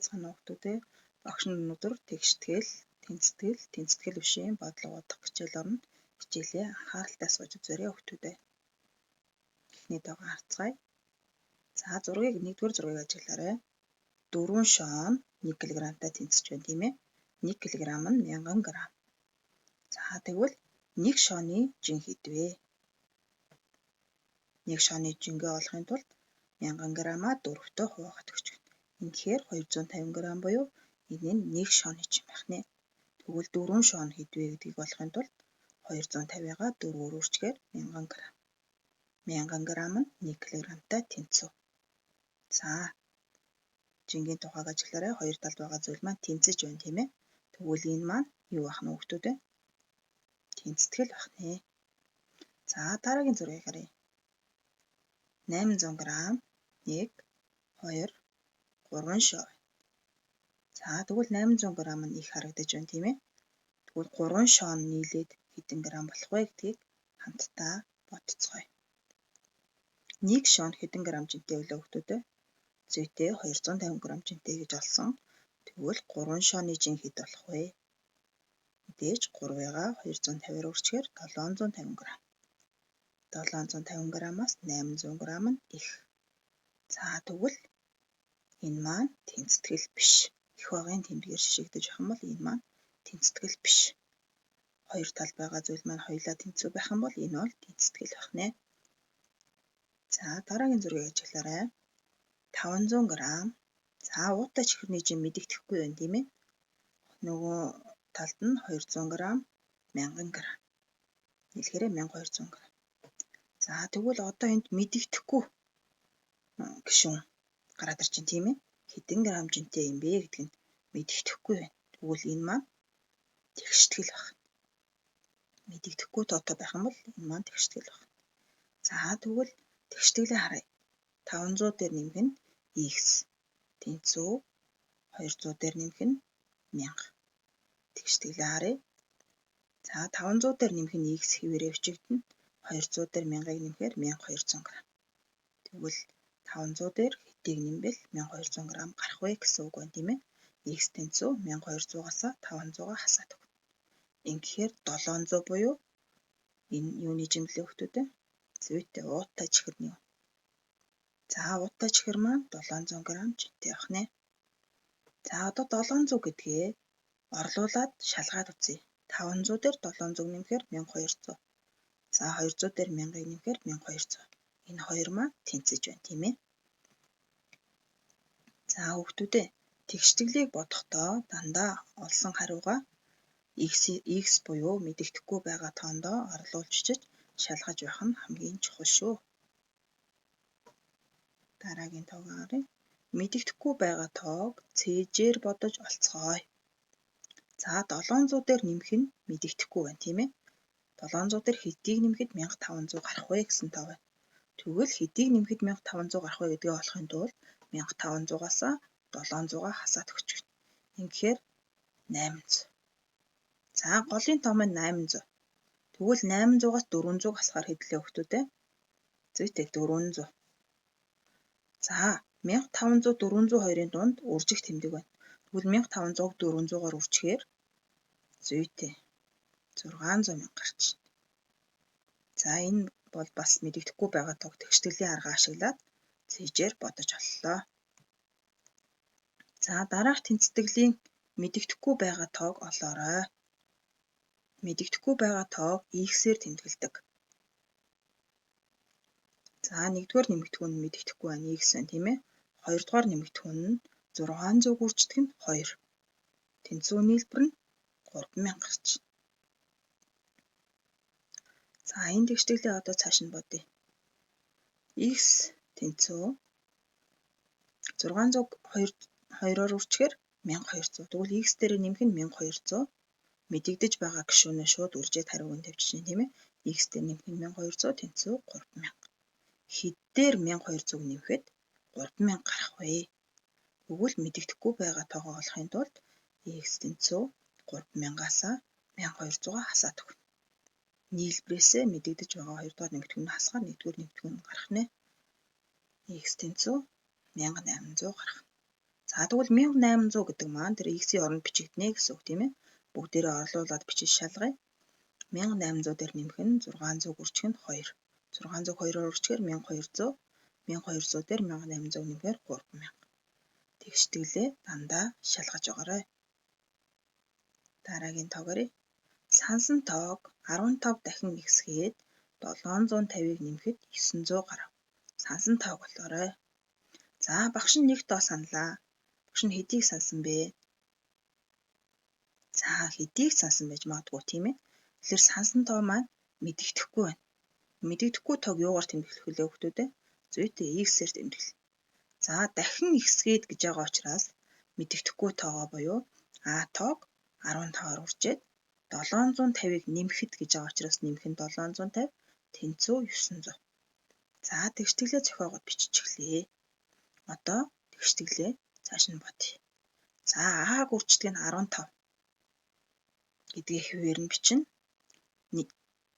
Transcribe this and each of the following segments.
Байцгаана уу хүүхдүүдээ. Багш нар өнөөдөр тэгштгэл, тэнцэтгэл, тэнцэтгэл бишийн бодлого бодох хичээл орно. Хичээлээ анхааралтай сууж үзээрэй хүүхдүүдээ. Эхний тоогоо харцгаая. За зургийг нэгдүгээр зургийг ажиглаарай. 4 шоон 1 кг-тай тэнцэж байна тийм ээ. 1 кг нь 1000 г. За тэгвэл 1 шооны жин хэд вэ? 1 шооны жингээ олохын тулд 1000 г-аа 4-тэй хуваагаад өгч байна. Ингэхээр 250 г буюу энэ нь 1 шооны жин байх нэ. Тэгвэл 4 шоон хэд вэ гэдгийг олохын тулд 250-гаа 4-өөр үрчгээр 1000 г. 1000 г нь 1 кг-тай тэнцв. За жингийн тухайг ажиглаарай. Хоёр талд байгаа зүйл маань тэнцэж байна тийм ээ. Тэгвэл энэ маань юу байх нь хүүхдүүд вэ? Тэнцэтгэл байх нэ. За дараагийн зургийг харъя. 800 г 1 2 3 шоо. За тэгвэл 800 г нь их харагдаж байна тийм ээ. Тэгвэл 3 шоо нь нийлээд хэдэн грамм болох вэ гэдгийг хамтдаа бодцгоё. 1 шоо нь хэдэн грамм жинтэй вэ хүүхдүүд ээ? Зүйтэй 250 г жинтэй гэж олсон. Тэгвэл 3 шооны жин хэд болох вэ? Мэдээж 3-ыг 250-аар үрчгээр 750 г. 750 г-аас 800 г нь их. За тэгвэл энэ маань тэнцэтгэл биш. Их багын тэмдгээр шишигдэж байх юм бол энэ маань тэнцэтгэл биш. Хоёр талд байгаа зүйл маань хоёулаа тэнцүү байх юм бол энэ бол тэнцэтгэл байх нэ. За дараагийн зургийг ажиглаарай. 500 г. За уутай чихэрний жин мэдэгдэхгүй байна тийм ээ. Нөгөө талд нь 200 г, 1000 г. Нийлэхээр 1200 г. За тэгвэл одоо энд мэдэгдэхгүй гишүүн гараад ирж байна тийм ээ. Хэдэн грамм жинтэй юм бэ гэдг нь мэдэгдэхгүй байна. Тэгвэл энэ маань тэгштгэл байна. Мэдэгдэхгүй тоотой байх юм бол энэ маань тэгштгэл байна. За тэгвэл тэгштгэлээ харъя. 500 дээр нэмэх нь x тэнцүү 200 дээр нэмэх нь 1000. Тэгштгэлээ харъя. За 500 дээр нэмэх нь x хэвээрээ бичигдэнэ. 200 дээр 1000-ыг нэмэхээр 1200 г. Тэгвэл 500 дээр хэдийг нэмвэл 1200 г гарах вэ гэсэн үг байна тийм ээ. X тэнцүү 1200-аас 500-аа хасаад өгнө. Ингэхээр 700 буюу энэ юуны жимлээ хүүхдүүд ээ? Зүйтэй уутай чихэрний. За уутай чихэр маань 700 г жинтэй байх нэ. За одоо 700 гэдгээ орлуулад шалгаад үзье. 500 дээр 700 нэмэхээр 1200. За 200 дээр 1000-ыг нэмэхээр 1200. Энэ хоёр маань тэнцэж байна тийм ээ. За хүүхдүүдээ тэгштгэлийг бодохдоо дандаа олсон хариугаа x буюу мэдэгдэхгүй байгаа тоондоо орлуулж чиж шалгаж байх нь хамгийн чухал шүү. Дараагийн тоог харъя. Мэдэгдэхгүй байгаа тоог цээжээр бодож олцгоё. За 700 дээр нэмэх нь мэдэгдэхгүй байна тийм ээ. 700 дээр хэдийг нэмэхэд 1500 гарах вэ гэсэн тоо байна. Тэгвэл хэдийг нэмэхэд 1500 гарах вэ гэдгээ олохын тулд 1500-аас 700-аа хасаад өгч байна. Ингэхээр 800. За голын тоо маань 800. Тэгвэл 800-аас 400 хасахаар хэдлээ хүүхдүүд ээ. Зүйтэй 400. За 1500 402-ын дунд үржих тэмдэг байна. Тэгвэл 1500-г 400-аар үржихээр зүйтэй 600 мянга гарч байна. За энэ бол бас мэдэгдэхгүй байгаа тоог тэгштгэлийн арга ашиглаад цээжээр бодож оллоо. За дараах тэнцэтгэлийн мэдэгдэхгүй байгаа тоог олоорой. Мэдэгдэхгүй байгаа тоог x-ээр тэмдэглэдэг. За нэгдүгээр нэмэгдэхүүн нь мэдэгдэхгүй байна x байна тийм ээ. Хоёрдугаар нэмэгдэхүүн нь 600 үрждэг нь 2. Тэнцүү нийлбэр нь 3000 гарч байна. За энэ тэгштгэлээ одоо цааш нь бодъё. X тэнцүү 600 2-оор үрчгээр 1200. Тэгвэл x дээр нэмэх нь 1200. Мэдэгдэж байгаа гишүүнээ шууд үржээд хариуг нь тавьчих чинь тийм ээ. X дээр нэмэх нь 1200 тэнцүү 3000. Хэд дээр 1200 нэмэхэд 3000 гарах вэ? Тэгвэл мэдэгдэхгүй байгаа тоогоо олохын тулд x тэнцүү 3000-аас 1200-аа хасаад өгнө. Нийлбэрээсээ мэдэгдэж байгаа хоёрдугаар нэмэгдэхүүн нь хасахаар нэгдүгээр нэмэгдэхүүн нь гарах нэ. X тэнцүү 1800 гарах. За тэгвэл 1800 гэдэг маань тэр x-ийн оронд бичигдэнэ гэсэн үг тийм ээ. Бүгдээрээ орлуулад бичиж шалгая. 1800 дээр нэмэх нь 600 үржих нь 2. 600 2-оор үржихээр 1200. 1200 дээр 1800 нэмэхээр 3000. Тэгштгэлээ дандаа шалгаж байгаарай. Дараагийн тоогоор сансан тоог 15 дахин ихсгээд 750-ыг нэмэхэд 900 гарав. Сансан тоог олоорой. За багш нь нэг тоо саналаа. Багш нь хэдийг сансан бэ? За хэдийг сансан байж магадгүй тийм ээ. Тэгэхээр сансан тоо маань мэдэгдэхгүй байна. Мэдэгдэхгүй тоог юугаар тэмдэглэх вүлээ хүүхдүүд ээ? Зүйтэй x-ээр тэмдэглэнэ. За дахин ихсгээд гэж байгаа учраас мэдэгдэхгүй тоогоо буюу А тоог 15-аар үржээд 750-ыг нэмэхэд гэж байгаа учраас нэмэх нь 750 тэнцүү 900. За тэгштгэлээ зохиогоод биччихлээ. Одоо тэгштгэлээ цааш нь бодъё. За А-г үрждэг нь 15 гэдгийг хэвээр нь бичнэ.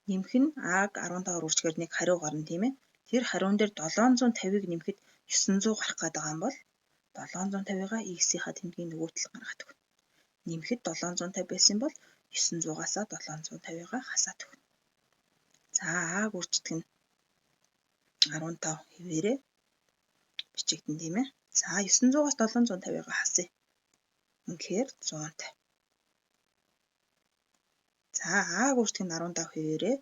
Нэмэх нь А-г 15-аар үржихээр нэг хариу гарна тийм ээ. Тэр хариун дээр 750-ыг нэмэхэд 900 гарах гээд байгаа юм бол 750-ыг x-ийнхаа тэмдгийн нөгөө талд гаргаад өгнө. Нэмэхэд 750 байсан бол 900-аас 750-ыг хасаад өгнө. За А-г үрждэг нь 15 хэвээрээ бичигдэн тийм ээ. За 900-аас 750-ыг хасъя. Үнэхээр 150. За А-г үрждэг нь 15 хэвээрээ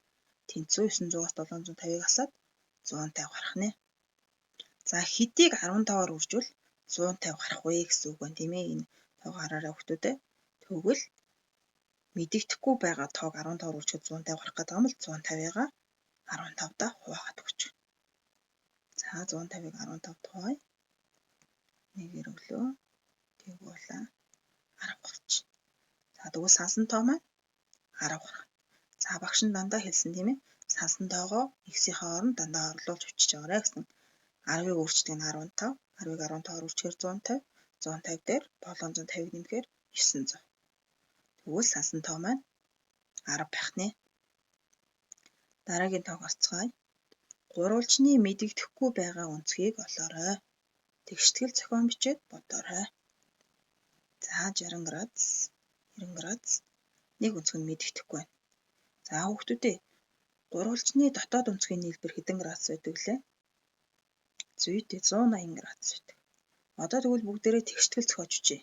тэнцүү 900-аас 750-ыг хасаад 150 гарах нэ. За хэдийг 15-аар үржвэл 150 гарах вэ гэсэн үг байна тийм ээ. Энэ тоог хараарай хүүхдүүд ээ. Тэгвэл мэдэгдэхгүй байгаа тоог 15-аар үржихэд 150 гарах гэдэг юм бол 150-ыг 15-даа хуваагаад өгч. За 150-ыг 15-д хуваая. Нэгээр өглөө. Тэгвэл 10 гарч. За тэгвэл сансан тоо маань 10 гарах. За багш нь дандаа хэлсэн тийм ээ. Сансан тоогоо x-ийнхээ оронд дандаа орлуулж өчөж байгаарай гэсэн. 10-ыг үрждэг нь 15, 10-ыг 15-аар үржихээр 150, 150 дээр 750-ыг нэмэхээр 900. Тэгвэл сансан тоо маань 10 байх нэ. Дараагийн тоог олцгаая. Гурвалжны мэдэгдэхгүй байгаа өнцгийг олоорой. Тэгштгэл зохион бичээд бодоорой. За 60 градус, 90 градус нэг өнцөг нь мэдэгдэхгүй байна. За хүүхдүүдээ гурвалжны дотоод өнцгийн нийлбэр хэдэн градус байдаг лээ? Зүйтэй 180 градус байдаг. Одоо тэгвэл бүгдээрээ тэгштгэл зохиож өчье.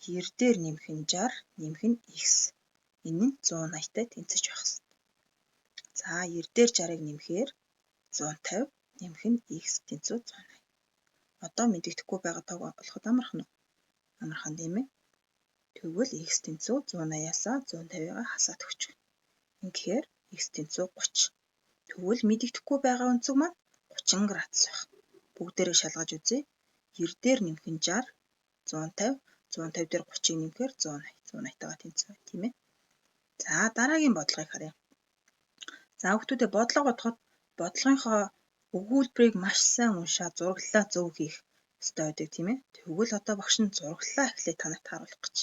90 дээр нэмэх нь 60, нэмэх нь x. Энэ нь 180-тай тэнцэж байх ёстой. За 90 дээр 60-ыг нэмэхээр 150, нэмэх нь x тэнцүү 180. Одоо мэдэгдэхгүй байгаа тоог олоход амархан уу? Амархан тийм ээ. Тэгвэл x тэнцүү 180-аас 150-ыг хасаад өгч. Ингэхээр x тэнцүү 30. Тэгвэл мэдэгдэхгүй байгаа өнцөг маань 30 градус байх. Бүгдээрээ шалгаж үзье. 90 дээр нэмэх нь 60, 150, 150 дээр 30-ыг нэмэхээр 180, 180-тайгаа тэнцүү байна тийм ээ. За дараагийн бодлогыг харъя. За хүүхдүүдээ бодлого бодоход бодлогынхоо өгүүлбэрийг маш сайн уншаад зураглалаа зөв хийх ёстой байдаг тийм ээ. Тэгвэл одоо багш нь зураглалаа эхлээд та нарт харуулах гэж.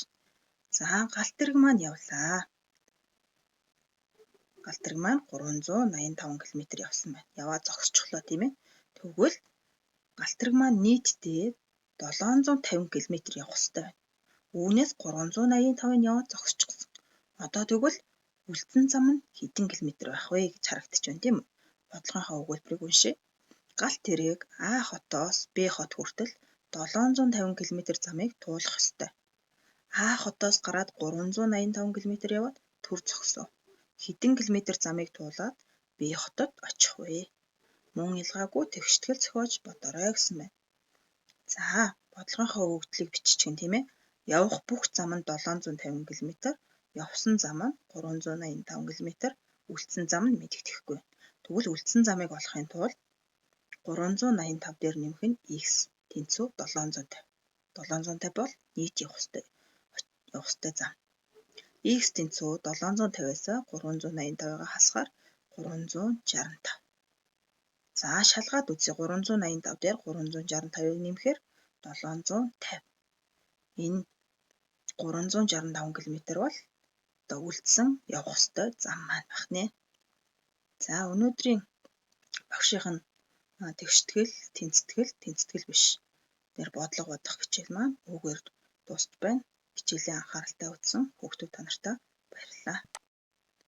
За галт тэрэг маань явлаа. Галт тэрэг маань 385 км явсан байна. Яваа зогсчихлоо тийм ээ. Тэгвэл галт тэрэг маань нийтдээ 750 км явах ёстой байна. Үүнээс 385-ыг яваад зогсчихсон. Одоо тэгвэл үлдсэн зам нь хэдэн километр байх вэ гэж харагдчих байна тийм үү? Бодлогынхоо өгүүлбэрийг уншъя. Галт тэрэг А хотоос Б хот хүртэл 750 км замыг туулах ёстой. А хотоос гараад 385 км яваад түр зогсов. Хэдэн километр замыг туулаад Б хотод очих вэ? Мөн ялгаагүй тэгштгэл зохиож бодоорой гэсэн байна. За, бодлогынхоо өгөгдлийг биччихгэн тийм ээ. Явах бүх зам нь 750 км, явсан зам нь 385 км, үлдсэн зам нь мэдэгдэхгүй. Тэгвэл үлдсэн замыг олохын тулд 385 дээр нэмэх нь x тэнцүү 750. 750 бол нийт явах ёстой зам. X тэнцүү 750-аас 385-ыг хасахаар 365. За шалгаад үзье. 385 дээр 365-ыг нэмэхээр 750. Энэ 365 км бол одоо үлдсэн явах ёстой зам маань байх нэ. За өнөөдрийн багшийнх нь тэгштгэл, тэнцэтгэл, тэнцэтгэл биш. Дээр бодлого бодох хичээл маань үүгээр дуусч байна. Хичээлээ анхааралтай үзсэн хүүхдүүд та нартаа баярлалаа.